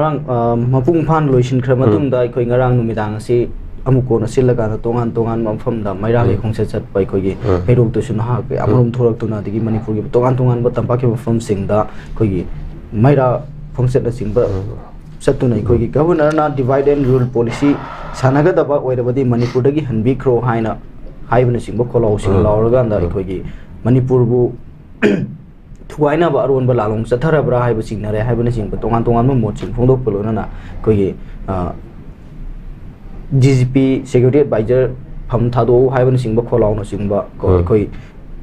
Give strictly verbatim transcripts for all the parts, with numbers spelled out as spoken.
ꯉꯔꯥꯡ, ꯑ, ꯃꯄꯨꯡ ꯐꯥꯅ ꯂꯣꯏꯁꯤꯟꯈ꯭ꯔ ꯃꯇꯨꯡꯗ ꯑꯩꯈꯣꯏ ꯉꯔꯥꯡ ꯅꯨꯃꯤꯗꯥꯡ ꯑꯁꯤ ꯑꯃꯨꯛ ꯀꯣꯟꯅ ꯁꯤꯜꯂꯀꯥꯟꯗ ꯇꯣꯉꯥꯟ ꯇꯣꯉꯥꯟꯕ ꯃꯐꯝꯗ ꯃꯩꯔꯥꯒꯤ ꯈꯣꯡꯆꯠ ꯆꯠꯄ ꯑꯩꯈꯣꯏꯒꯤ ꯍꯩꯔꯣꯛꯇꯁꯨ ꯅꯍꯥ ꯀꯌꯥ ꯑꯃꯔꯣꯝ ꯊꯣꯛꯂꯛꯇꯨꯅ, ꯑꯗꯒꯤ ꯃꯅꯤꯄꯨꯔꯒꯤ ꯇꯣꯉꯥꯟ ꯇꯣꯉꯥꯟꯕ ꯇꯝꯄꯥꯛꯀꯤ ꯃꯐꯝꯁꯤꯡꯗ ꯑꯩꯈꯣꯏꯒꯤ ꯃꯩꯔꯥ ꯈꯣꯡꯆꯠꯅꯆꯤꯡꯕ ꯆꯠꯇꯨꯅ ꯑꯩꯈꯣꯏꯒꯤ Governor ꯅ divide and rule policy ꯁꯥꯟꯅꯒꯗꯕ ꯑꯣꯏꯔꯕꯗꯤ ꯃꯅꯤꯄꯨꯔꯗꯒꯤ ꯍꯟꯕꯤꯈ꯭ꯔꯣ ꯍꯥꯏꯅ ꯍꯥꯏꯕꯅꯆꯤꯡꯕ ꯈꯣꯜꯂꯥꯎꯁꯤꯡ ꯂꯥꯎꯔꯀꯥꯟꯗ ꯑꯩꯈꯣꯏꯒꯤ ꯃꯅꯤꯄꯨꯔꯕꯨ ꯊꯨꯒꯥꯏꯅꯕ ꯑꯔꯣꯟꯕ ꯂꯥꯂꯣꯡ ꯆꯠꯊꯔꯕ꯭ꯔꯥ ꯍꯥꯏꯕ ꯆꯤꯡꯅꯔꯦ ꯍꯥꯏꯕꯅꯆꯤꯡꯕ ꯇꯣꯉꯥꯟ ꯇꯣꯉꯥꯟꯕ ꯃꯣꯠꯁꯤꯡ ꯐꯣꯡꯗꯣꯛꯄ ꯂꯣꯏꯅꯅ ꯑꯩꯈꯣꯏꯒꯤ, ꯑ, D G P, security advisor ꯐꯝ ꯊꯥꯗꯣꯛꯎ ꯍꯥꯏꯕꯅꯆꯤꯡꯕ ꯈꯣꯜꯂꯥꯎꯅꯆꯤꯡꯕ ꯀꯣ, ꯑꯩꯈꯣꯏ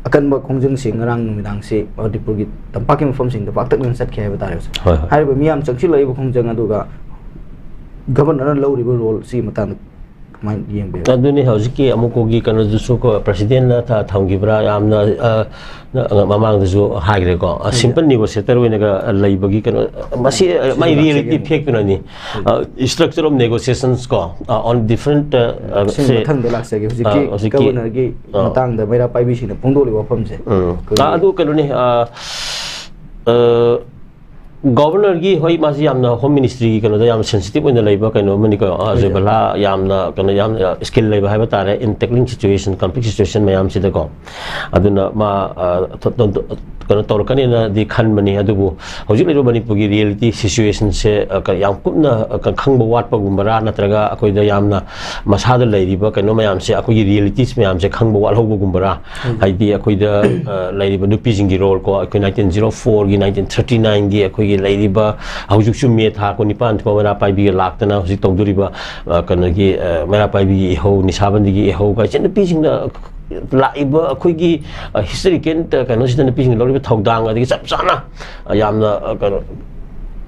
ꯑꯀꯟꯕ ꯈꯣꯡꯖꯪꯁꯤꯡ ꯉꯔꯥꯡ ꯅꯨꯃꯤꯗꯥꯡꯁꯤ ꯃꯅꯤꯄꯨꯔꯒꯤ ꯇꯝꯄꯥꯛꯀꯤ ꯃꯐꯝꯁꯤꯡꯗ ꯄꯥꯛꯇꯛꯅꯅ ꯆꯠꯈꯤ ꯍꯥꯏꯕ ꯇꯥꯔꯦ꯫ ꯍꯣꯏ, ꯍꯣꯏ꯫ ꯍꯥꯏꯔꯤꯕ ꯃꯤꯌꯥꯝ ꯆꯪꯁꯤꯜꯂꯛꯏꯕ ꯈꯣꯡꯖꯪ ꯑꯗꯨꯒ Governor ꯅ ꯂꯧꯔꯤꯕ role ꯁꯤꯒꯤ ꯃꯇꯥꯡꯗ ꯀꯃꯥꯏꯅ ꯌꯦꯡꯕꯤꯕ? ꯑꯗꯨꯅꯤ ꯍꯧꯖꯤꯛꯀꯤ ꯑꯃꯨꯛꯀꯣꯒꯤ ꯀꯩꯅꯣꯗꯨꯁꯨ ꯀꯣ, President ꯅ ꯊ-, ꯊꯝꯈꯤꯕ꯭ꯔꯥ? ꯌꯥꯝꯅ, ꯑ, ꯅ-, ꯃꯃꯥꯡꯗꯁꯨ ꯍꯥꯏꯈ꯭ꯔꯦꯀꯣ꯫ ꯑ, simple negotiator ꯑꯣꯏꯅꯒ ꯂꯩꯕꯒꯤ ꯀꯩꯅꯣ, ꯃꯁꯤ, ꯑ, ꯃꯥꯏ reality ꯐꯦꯛꯇꯨꯅꯅꯤ꯫ ꯑ, structure of negotiations ꯀꯣ, ꯑ, on different, ꯑ, ꯑ, ꯁꯤ ꯁꯦ, ꯃꯊꯪꯗ ꯂꯥꯛꯆꯒꯦ꯫ ꯍꯧꯖꯤꯛꯀꯤ ꯑ, ꯍꯧꯖꯤꯛꯀꯤ Governor ꯒꯤ ꯑ꯫ ꯃꯇꯥꯡꯗ ꯃꯩꯔꯥ ꯄꯥꯏꯕꯤꯁꯤꯡꯅ ꯐꯣꯡꯗꯣꯛꯂꯤꯕ ꯋꯥꯐꯝꯁꯦ꯫ ꯎꯝ꯫ ꯑꯩꯈꯣꯏꯒꯤ ꯑ, ꯑꯗꯨ ꯀꯩꯅꯣꯅꯤ, ꯑ, ꯑ, Governor ꯒꯤ, ꯍꯣꯏ, ꯃꯥꯁꯤ ꯌꯥꯝꯅ Home Ministry ꯒꯤ ꯀꯩꯅꯣꯗ ꯌꯥꯝ sensitive ꯑꯣꯏꯅ ꯂꯩꯕ ꯀꯩꯅꯣ ꯑꯃꯅꯤꯀꯣ꯫ ꯑ, ꯑꯖꯣꯏ ꯕꯂꯥ ꯌꯥꯝꯅ ꯀꯩꯅꯣ, ꯌꯥꯝꯅ skill ꯂꯩꯕ ꯍꯥꯏꯕ ꯇꯥꯔꯦ, in tackling situation, conflict situation ꯃꯌꯥꯝꯁꯤꯗꯀꯣ꯫ ꯑꯗꯨꯅ ꯃꯥ, ꯑ, ꯊ-, ꯊ-, ꯊ-, ꯀꯩꯅꯣ ꯇꯧꯔꯛꯀꯅꯤꯅꯗꯤ ꯈꯟꯕꯅꯤ꯫ ꯑꯗꯨꯕꯨ ꯍꯧꯖꯤꯛ ꯂꯩꯔꯤꯕ ꯃꯅꯤꯄꯨꯔꯒꯤ reality situation ꯁꯦ, ꯑ, ꯀ-, ꯌꯥꯝ ꯀꯨꯞꯅ, ꯑ, ꯀ-, ꯈꯪꯕ ꯋꯥꯠꯄꯒꯨꯝꯕꯔꯥ, ꯅꯠꯇ꯭ꯔꯒ ꯑꯩꯈꯣꯏꯗ ꯌꯥꯝꯅ ꯃꯁꯥꯗ ꯂꯩꯔꯤꯕ ꯀꯩꯅꯣ ꯃꯌꯥꯝꯁꯦ, ꯑꯩꯈꯣꯏꯒꯤ realities ꯃꯌꯥꯝꯁꯦ ꯈꯪꯕ ꯋꯥꯠꯍꯧꯕꯒꯨꯝꯕꯔꯥ? ꯍꯥꯏꯗꯤ ꯑꯩꯈꯣꯏꯗ, ꯑ, ꯂꯩꯔꯤꯕ ꯅꯨꯄꯤꯁꯤꯡꯒꯤ role ꯀꯣ, ꯑꯩꯈꯣꯏ nineteen zero four ꯒꯤ, nineteen thirty nine ꯒꯤ ꯑꯩꯈꯣꯏꯒꯤ ꯂꯩꯔꯤꯕ, ꯍꯧꯖꯤꯛꯁꯨ ꯃꯦ ꯊꯥ ꯀꯨꯟꯅꯤꯄꯥꯟ ꯊꯣꯛꯄ ꯃꯩꯔꯥ ꯄꯥꯏꯕꯤꯒ ꯂꯥꯛꯇꯅ ꯍꯧꯖꯤꯛ ꯇꯧꯗꯣꯔꯤꯕ, ꯑ, ꯀꯩꯅꯣꯒꯤ, ꯑ, ꯃꯩꯔꯥ ꯄꯥꯏꯕꯤꯒꯤ ꯏꯍꯧ, ꯅꯤꯁꯥꯕꯟꯗꯤꯒꯤ ꯏꯍꯧ ꯀꯥꯏꯁꯦ ꯅꯨꯄꯤꯁꯤꯡꯅ ꯂꯥꯛꯏꯕ ꯑꯩꯈꯣꯏꯒꯤ, ꯑ, historical, ꯑ, ꯀꯩꯅꯣꯁꯤꯗ ꯅꯨꯄꯤꯁꯤꯡꯅ ꯂꯧꯔꯤꯕ ꯊꯧꯗꯥꯡ, ꯑꯗꯒꯤ ꯆꯞ ꯆꯥꯅ, ꯑ, ꯌꯥꯝꯅ, ꯑ, ꯀꯩꯅꯣ,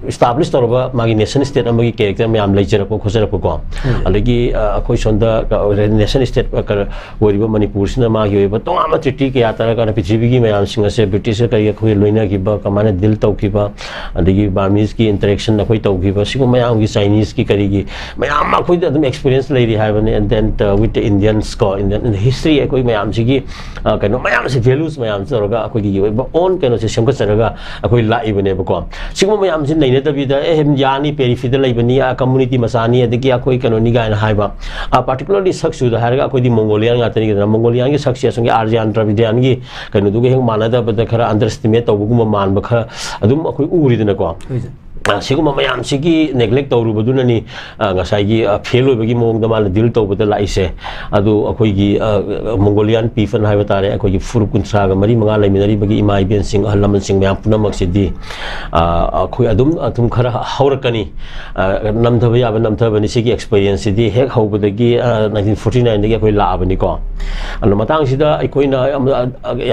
establish ꯇꯧꯔꯕ ꯃꯥꯒꯤ nation state ꯑꯃꯒꯤ character ꯃꯌꯥꯝ ꯂꯩꯖꯔꯛꯄ ꯈꯣꯠꯆꯔꯛꯄꯀꯣ꯫ ꯎꯝ꯫ ꯑꯗꯒꯤ, ꯑ, ꯑꯩꯈꯣꯏ ꯁꯣꯝꯗ, ꯑ, nation state, ꯑ, ꯀ-, ꯑꯣꯏꯔꯤꯕ ꯃꯅꯤꯄꯨꯔꯁꯤꯅ ꯃꯥꯒꯤ ꯑꯣꯏꯕ ꯇꯣꯉꯥꯟꯕ treaty ꯀꯌꯥ ꯇꯥꯔꯀꯥꯟꯗ ꯄ꯭ꯔꯤꯊꯤꯕꯤꯒꯤ ꯃꯌꯥꯝꯁꯤꯡ ꯑꯁꯦ British ꯀ ꯀꯔꯤ ꯑꯩꯈꯣꯏ ꯂꯣꯏꯅꯈꯤꯕ, ꯀꯃꯥꯏꯅ deal ꯇꯧꯈꯤꯕ, ꯑꯗꯒꯤ Burmese ꯀꯤ interaction ꯑꯩꯈꯣꯏ ꯇꯧꯈꯤꯕ, ꯁꯤꯒꯨꯝꯕ ꯃꯌꯥꯝꯒꯤ, Chinese ꯀꯤ ꯀꯔꯤꯒꯤ ꯃꯌꯥꯝ ꯑꯃ ꯑꯩꯈꯣꯏꯗ ꯑꯗꯨꯝ experience ꯂꯩꯔꯤ ꯍꯥꯏꯕꯅꯤ꯫ And then, uh, with the Indians ꯀꯣ, Indian, in the history ꯑꯩꯈꯣꯏ ꯃꯌꯥꯝꯁꯤꯒꯤ, ꯑ, ꯀꯩꯅꯣ ꯃꯌꯥꯝꯁꯤ, values ꯃꯌꯥꯝꯁꯤ ꯇꯧꯔꯒ ꯑꯩꯈꯣꯏꯒꯤ ꯑꯣꯏꯕ own ꯀꯩꯅꯣꯁꯦ ꯁꯦꯝꯒꯠꯆꯔꯒ ꯑꯩꯈꯣꯏ ꯂꯥꯛꯏꯕꯅꯦꯕꯀꯣ꯫ ꯁꯤꯒꯨꯝꯕ ꯃꯌꯥꯝꯁꯤ ꯅꯠꯇꯕꯤꯗ ꯑꯦ ꯌꯥꯅꯤ, ꯄꯦꯔꯤꯐꯤꯗ ꯂꯩꯕꯅꯤ, ꯑ ꯀꯝꯃꯨꯅꯤꯇꯤ ꯃꯆꯥꯅꯤ, ꯑꯗꯒꯤ ꯑꯩꯈꯣꯏ ꯀꯩꯅꯣꯅꯤ ꯀꯥꯏꯅ ꯍꯥꯏꯕ꯫ ꯑ ꯄꯥꯔꯇꯤꯀꯨꯂꯔꯂꯤ ꯁꯛꯆꯨꯗ ꯍꯥꯏꯔꯒ ꯑꯩꯈꯣꯏꯗꯤ ꯃꯣꯡꯒꯣꯂꯤꯌꯥꯟ ꯉꯥꯛꯇꯅꯤꯗꯅ, ꯃꯣꯡꯒꯣꯂꯤꯌꯥꯟꯒꯤ ꯁꯛꯁꯦ ꯑꯁꯣꯝꯒꯤ ꯑꯥꯔꯖꯤꯌꯥꯟ ꯗ꯭ꯔꯥꯕꯤꯗꯤꯌꯥꯟꯒꯤ ꯀꯩꯅꯣꯗꯨꯒ ꯍꯦꯛ ꯃꯥꯟꯅꯗꯕꯗ ꯈꯔ ꯑꯟꯗꯔ ꯑꯦꯁꯇꯤꯃꯦꯠ ꯇꯧꯕꯒꯨꯝꯕ ꯃꯥꯟꯕ ꯈꯔ ꯑꯗꯨꯝ ꯑꯩꯈꯣꯏ ꯎꯔꯤꯗꯅꯀꯣ꯫ ꯑ ꯁꯤꯒꯨꯝꯕ ꯃꯌꯥꯝꯁꯤꯒꯤ ꯅꯦꯒ꯭ꯂꯦꯛ ꯇꯧꯔꯨꯕꯗꯨꯅꯅꯤ, ꯑ ꯉꯁꯥꯏꯒꯤ ꯐꯦꯜ ꯑꯣꯏꯕꯒꯤ ꯃꯑꯣꯡꯗ ꯃꯥꯅ ꯗꯤꯜ ꯇꯧꯕꯗ ꯂꯥꯛꯏꯁꯦ꯫ ꯑꯗꯨ ꯑꯩꯈꯣꯏꯒꯤ ꯃꯣꯡꯒꯣꯂꯤꯌꯥꯟ ꯄꯤꯐꯟ ꯍꯥꯏꯕ ꯇꯥꯔꯦ, ꯑꯩꯈꯣꯏꯒꯤ ꯐꯨꯔꯨꯞ ꯀꯨꯟꯊ꯭ꯔꯥꯒ ꯃꯔꯤ ꯃꯉꯥ ꯂꯩꯃꯤꯟꯅꯔꯤꯕꯒꯤ ꯏꯃꯥ ꯏꯕꯦꯟꯁꯤꯡ, ꯑꯍꯜ ꯂꯃꯟꯁꯤꯡ ꯃꯌꯥꯝ ꯄꯨꯝꯅꯃꯛꯁꯤꯗꯤ ꯑꯩꯈꯣꯏ ꯑꯗꯨꯝ ꯑꯗꯨꯝ ꯈꯔ ꯍꯧꯔꯛꯀꯅꯤ꯫ ꯅꯝꯊꯕ ꯌꯥꯕ ꯅꯝꯊꯕꯅꯤ꯫ ꯁꯤꯒꯤ ꯑꯦꯛꯁꯄꯤꯔꯤꯌꯦꯟꯁꯁꯤꯗꯤ ꯍꯦꯛ ꯍꯧꯕꯗꯒꯤ ꯅꯥꯏꯟꯇꯤꯟ ꯐꯣꯔꯇꯤ ꯅꯥꯏꯟꯗꯒꯤ ꯑꯩꯈꯣꯏ ꯂꯥꯛꯑꯕꯅꯤꯀꯣ꯫ ꯑꯗꯣ ꯃꯇꯥꯡꯁꯤꯗ ꯑꯩꯈꯣꯏꯅ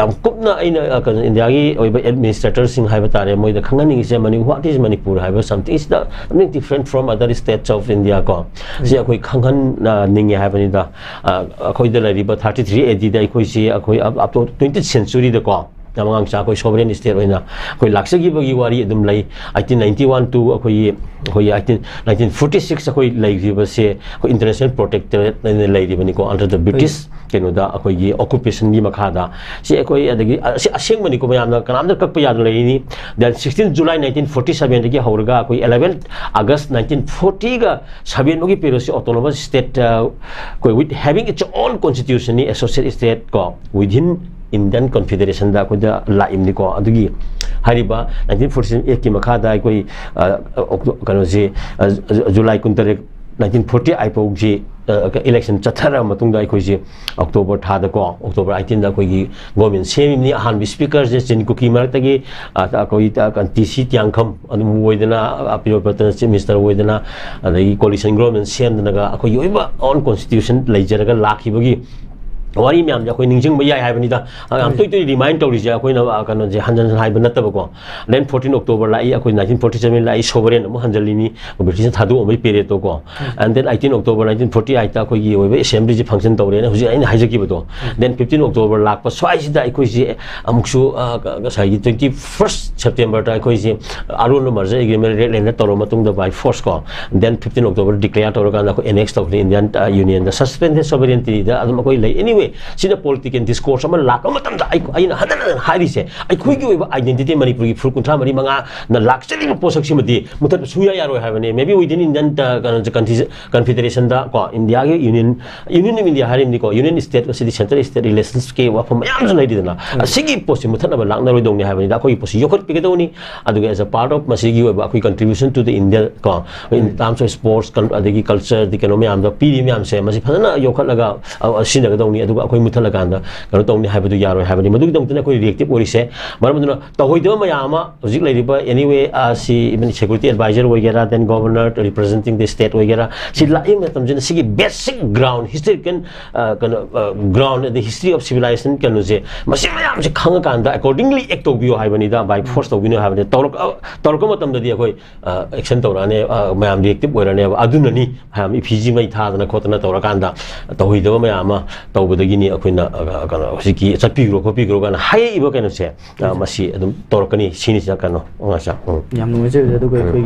ꯌꯥꯝ ꯀꯨꯞꯅ ꯑꯩꯅ ꯏꯟꯗꯤꯌꯥꯒꯤ ꯑꯣꯏꯕ ꯑꯦꯗꯃꯤꯅꯤꯁꯇ꯭ꯔꯦꯇꯔꯁꯤꯡ ꯍꯥꯏꯕ ꯇꯥꯔꯦ, ꯃꯣꯏꯗ ꯈꯪꯍꯟꯅꯤꯡꯉꯤꯁꯦ, ꯃꯅꯤ what is Manipur ꯍꯥꯏꯕ something is the something different from other states of India ꯀꯣ꯫ ꯁꯤ ꯑꯩꯈꯣꯏ ꯈꯪꯍꯟꯅꯤꯡꯉꯦ ꯍꯥꯏꯕꯅꯤꯗ꯫ ꯑꯩꯈꯣꯏꯗ ꯂꯩꯔꯤꯕ ꯊꯥꯔꯇꯤ ꯊ꯭ꯔꯤ ꯑꯦ ꯗꯤꯗ ꯑꯩꯈꯣꯏꯁꯤ ꯑꯩꯈꯣꯏ up to twentieth centuryꯗꯀꯣ, ꯃꯉꯥꯡꯆꯥ ꯑꯩꯈꯣꯏ ꯁꯣꯕꯔꯦꯟ ꯁ꯭ꯇꯦꯠ ꯑꯣꯏꯅ ꯑꯩꯈꯣꯏ ꯂꯥꯛꯆꯈꯤꯕꯒꯤ ꯋꯥꯔꯤ ꯑꯗꯨꯝ ꯂꯩ꯫ ꯑꯩꯠꯇꯤꯟ ꯅꯥꯏꯟꯇꯤ ꯋꯥꯟ to ꯑꯩꯈꯣꯏꯒꯤ ꯑꯩꯈꯣꯏꯒꯤ ꯑꯩꯠꯇꯤꯟ ꯅꯥꯏꯟꯇꯤꯟ ꯐꯣꯔꯇꯤ ꯁꯤꯛꯁ ꯑꯩꯈꯣꯏ ꯂꯩꯈꯤꯕꯁꯦ ꯑꯩꯈꯣꯏ ꯏꯟꯇꯔꯅꯦꯁꯅꯦꯜ ꯄ꯭ꯔꯣꯇꯦꯛꯇꯔꯦꯠ ꯑꯣꯏꯅ ꯂꯩꯔꯤꯕꯅꯤꯀꯣ, under the British ꯀꯩꯅꯣꯗ, ꯑꯩꯈꯣꯏꯒꯤ ꯑꯣꯀꯨꯄꯦꯁꯟꯒꯤ ꯃꯈꯥꯗ꯫ ꯁꯤ ꯑꯩꯈꯣꯏ ꯑꯗꯒꯤ ꯑꯁꯤ ꯑꯁꯦꯡꯕꯅꯤꯀꯣ, ꯃꯌꯥꯝꯅ ꯀꯅꯥꯝꯇ ꯀꯛꯄ ꯌꯥꯗꯅ ꯂꯩꯔꯤꯅꯤ꯫ Then sixteen July nineteen forty sevenꯗꯒꯤ ꯍꯧꯔꯒ ꯑꯩꯈꯣꯏ eleven August nineteen fortyꯒ ꯁꯕꯦꯟꯕꯨꯛꯀꯤ ꯄꯦꯔꯤꯌꯠꯁꯤ autonomous state ꯑꯩꯈꯣꯏ with having its own constitutionꯅꯤ, associate state ꯀꯣ, within Indian Confederationꯗ ꯑꯩꯈꯣꯏꯗ ꯂꯥꯛꯏꯕꯅꯤꯀꯣ꯫ ꯑꯗꯨꯒꯤ ꯍꯥꯏꯔꯤꯕ nineteen forty seven actꯀꯤ ꯃꯈꯥꯗ ꯑꯩꯈꯣꯏ ꯀꯩꯅꯣꯁꯤ ꯖꯨꯂꯥꯏ ꯀꯨꯟꯇꯔꯦꯠ nineteen forty eight ꯐꯥꯎꯁꯤ election ꯆꯠꯊꯔꯕ ꯃꯇꯨꯡꯗ ꯑꯩꯈꯣꯏꯁꯤ October ꯊꯥꯗꯀꯣ, October eighteenꯗ ꯑꯩꯈꯣꯏꯒꯤ government ꯁꯦꯝꯃꯤꯕꯅꯤ꯫ ꯑꯍꯥꯟꯕ speakerꯁꯦ ꯆꯤꯟ ꯀꯨꯀꯤ ꯃꯔꯛꯇꯒꯤ ꯑꯩꯈꯣꯏ ꯇꯤ ꯁꯤ ꯇꯤꯌꯥꯡꯈꯝ ꯑꯗꯨꯝ ꯑꯣꯏꯗꯅ, ꯄ꯭ꯔꯤꯌꯣꯄ꯭ꯔꯇꯅ chief minister ꯑꯣꯏꯗꯅ, ꯑꯗꯒꯤ coalition government ꯁꯦꯝꯗꯅꯒ ꯑꯩꯈꯣꯏꯒꯤ ꯑꯣꯏꯕ own constitution ꯂꯩꯖꯔꯒ ꯂꯥꯛꯈꯤꯕꯒꯤ ꯋꯥꯔꯤ ꯃꯌꯥꯝꯁꯦ ꯑꯩꯈꯣꯏ ꯅꯤꯡꯁꯤꯡꯕ ꯌꯥꯏ ꯍꯥꯏꯕꯅꯤꯗ꯫ ꯌꯥꯝ ꯇꯣꯏ ꯇꯣꯏ remind ꯇꯧꯔꯤꯁꯦ ꯑꯩꯈꯣꯏꯅ ꯀꯩꯅꯣꯁꯦ ꯍꯟꯖꯟ ꯍꯟꯖꯟ ꯍꯥꯏꯕ ꯅꯠꯇꯕꯀꯣ꯫ Then fourteen October ꯂꯥꯛꯏ, ꯑꯩꯈꯣꯏ nineteen forty seven ꯂꯥꯛꯏ, sovereign ꯑꯃꯨꯛ ꯍꯟꯖꯜꯂꯤꯅꯤ, ꯕ꯭ꯔꯤꯇꯤꯁꯅ ꯊꯥꯗꯣꯛꯑꯝꯕꯒꯤ periodꯇꯣꯀꯣ꯫ And then eighteen October nineteen forty eightꯇ ꯑꯩꯈꯣꯏꯒꯤ ꯑꯣꯏꯕ assemblyꯁꯤ function ꯇꯧꯔꯦꯅ ꯍꯧꯖꯤꯛ ꯑꯩꯅ ꯍꯥꯏꯖꯈꯤꯕꯗꯣ꯫ Then fifteen October ꯂꯥꯛꯄ ꯁ꯭ꯋꯥꯏꯁꯤꯗ ꯑꯩꯈꯣꯏꯁꯤ ꯑꯃꯨꯛꯁꯨ ꯉꯁꯥꯏꯒꯤ twenty first Septemberꯗ ꯑꯩꯈꯣꯏꯁꯤ ꯑꯔꯣꯟꯕ merger agreement Red Landꯗ ꯇꯧꯔꯕ ꯃꯇꯨꯡꯗ by force ꯀꯣ, then fifteen October declare ꯇꯧꯔꯀꯥꯟꯗ ꯑꯩꯈꯣꯏ annex ꯇꯧꯈ꯭ꯔꯦ Indian Unionꯗ, suspended sovereigntyꯗ ꯑꯗꯨꯝ ꯑꯩꯈꯣꯏ ꯂꯩ꯫ Anyway, ꯁꯤꯗ ꯄꯣꯂꯤꯇꯤꯀꯦꯜ ꯗꯤꯁꯀꯣꯔꯁ ꯑꯃ ꯂꯥꯛꯄ ꯃꯇꯝꯗ ꯑꯩ-, ꯑꯩꯅ ꯍꯟꯖꯟ ꯍꯟꯖꯟ ꯍꯥꯏꯔꯤꯁꯦ, ꯑꯩꯈꯣꯏꯒꯤ ꯑꯣꯏꯕ ꯑꯥꯏꯗꯦꯟꯇꯤꯇꯤ, ꯃꯅꯤꯄꯨꯔꯒꯤ ꯐꯨꯔꯨꯞ ꯀꯨꯟꯊ꯭ꯔꯥ ꯃꯔꯤ ꯃꯉꯥꯅ ꯂꯥꯛꯆꯔꯤꯕ ꯄꯣꯠꯁꯛꯁꯤꯃꯗꯤ ꯃꯨꯊꯠꯄ ꯁꯨꯡꯌꯥ ꯌꯥꯔꯣꯏ ꯍꯥꯏꯕꯅꯤ꯫ Maybe within Indian, uh, ꯀꯩꯅꯣ, ꯀꯟꯐꯤꯗꯔꯦꯁꯟꯗ ꯀꯣ, ꯏꯟꯗꯤꯌꯥꯒꯤ ꯌꯨꯅꯤꯌꯟ, ꯌꯨꯅꯤꯌꯟ ꯑꯣꯐ ꯏꯟꯗꯤꯌꯥ ꯍꯥꯏꯔꯤꯕꯅꯤꯀꯣ, ꯌꯨꯅꯤꯌꯟ ꯁ꯭ꯇꯦꯠ ꯑꯁꯤꯗꯤ ꯁꯦꯟꯇ꯭ꯔꯦꯜ ꯁ꯭ꯇꯦꯠ ꯔꯤꯂꯦꯁꯟꯁꯀꯤ ꯋꯥꯐꯝ ꯃꯌꯥꯝꯁꯨ ꯂꯩꯔꯤꯗꯅ, ꯑꯁꯤꯒꯤ ꯄꯣꯠꯁꯤ ꯃꯨꯊꯠꯅꯕ ꯂꯥꯛꯅꯔꯣꯏꯗꯧꯅꯤ ꯍꯥꯏꯕꯅꯤꯗ꯫ ꯑꯩꯈꯣꯏꯒꯤ ꯄꯣꯠꯁꯤ ꯌꯣꯛꯈꯠꯄꯤꯒꯗꯧꯅꯤ꯫ ꯑꯗꯨꯒ as a part of ꯃꯁꯤꯒꯤ ꯑꯣꯏꯕ ꯑꯩꯈꯣꯏ contribution to the India ꯀꯣ, in terms of sports, ꯑꯗꯒꯤ ꯀꯜꯆꯔꯗꯤ ꯀꯩꯅꯣ ꯃꯌꯥꯝꯗꯣ ꯄꯤꯔꯤ ꯃꯌꯥꯝꯁꯦ, ꯃꯁꯤ ꯐꯖꯅ ꯌꯣꯛꯈꯠꯂꯒ, ꯑ, ꯁꯤꯖꯤꯟꯅꯒꯗꯧꯅꯤ꯫ ꯑꯗꯨꯒ ꯑꯩꯈꯣꯏ ꯃꯨꯊꯠꯂꯀꯥꯟꯗ ꯀꯩꯅꯣ ꯇꯧꯅꯤ ꯍꯥꯏꯕꯗꯨ ꯌꯥꯔꯣꯏ ꯍꯥꯏꯕꯅꯤ꯫ ꯃꯗꯨꯒꯤꯗꯃꯛꯇꯅꯤ ꯑꯩꯈꯣꯏ ꯔꯤꯑꯦꯛꯇꯤꯞ ꯑꯣꯏꯔꯤꯁꯦ꯫ ꯃꯔꯝ ꯑꯗꯨꯅ ꯇꯧꯍꯩꯗꯕ ꯃꯌꯥꯝ ꯑꯃ ꯍꯧꯖꯤꯛ ꯂꯩꯔꯤꯕ, anyway, ꯑ, ꯁꯤ even security advisor ꯑꯣꯏꯒꯦꯔꯥ, then governor representing the state ꯑꯣꯏꯒꯦꯔꯥ, ꯁꯤ ꯂꯥꯛꯏꯕ ꯃꯇꯝꯁꯤꯗ ꯁꯤꯒꯤ basic ground, historical, ꯑ, ꯀꯩꯅꯣ, ꯑ, ground ꯑꯗꯩ history of civilization ꯀꯩꯅꯣꯁꯦ, ꯃꯁꯤ ꯃꯌꯥꯝꯁꯦ ꯈꯪꯉꯀꯥꯟꯗ accordingly act ꯇꯧꯕꯤꯌꯣ ꯍꯥꯏꯕꯅꯤꯗ, by force ꯇꯧꯕꯤꯅꯣ ꯍꯥꯏꯕꯅꯤ꯫ ꯇꯧꯔꯛ-, ꯑ, ꯇꯧꯔꯛꯄ ꯃꯇꯝꯗꯗꯤ ꯑꯩꯈꯣꯏ, ꯑ, action ꯇꯧꯔꯛꯑꯅꯤ, ꯑ, ꯃꯌꯥꯝ reactive ꯑꯣꯏꯔꯅꯦꯕ꯫ ꯑꯗꯨꯅꯅꯤ ꯃꯌꯥꯝ ꯏꯐꯤꯖꯤ ꯃꯩ ꯊꯥꯗꯅ ꯈꯣꯠꯇꯅ ꯇꯧꯔꯀꯥꯟꯗ ꯇꯧꯍꯩꯗꯕ ꯃꯌꯥꯝ ꯑꯃ ꯇꯧꯕꯗꯒꯤꯅꯤ ꯑꯩꯈꯣꯏꯅ, ꯑ, ꯀꯩꯅꯣ, ꯍꯧꯖꯤꯛꯀꯤ ꯆꯠꯄꯤꯈ꯭ꯔꯣ ꯈꯣꯠꯄꯤꯈ꯭ꯔꯣ ꯀꯥꯏꯅ ꯍꯥꯏꯔꯛꯏꯕ ꯀꯩꯅꯣꯁꯦ, ꯑ, ꯃꯁꯤ ꯑꯗꯨꯝ ꯇꯧꯔꯛꯀꯅꯤ ꯁꯤꯅꯤꯁꯤꯗ ꯀꯩꯅꯣ, ꯉꯥꯆꯥ꯫ ꯎꯝ꯫ ꯌꯥꯝ ꯅꯨꯡꯉꯥꯏꯖꯔꯦ꯫ ꯑꯗꯨꯒ ꯑꯩꯈꯣꯏꯒꯤ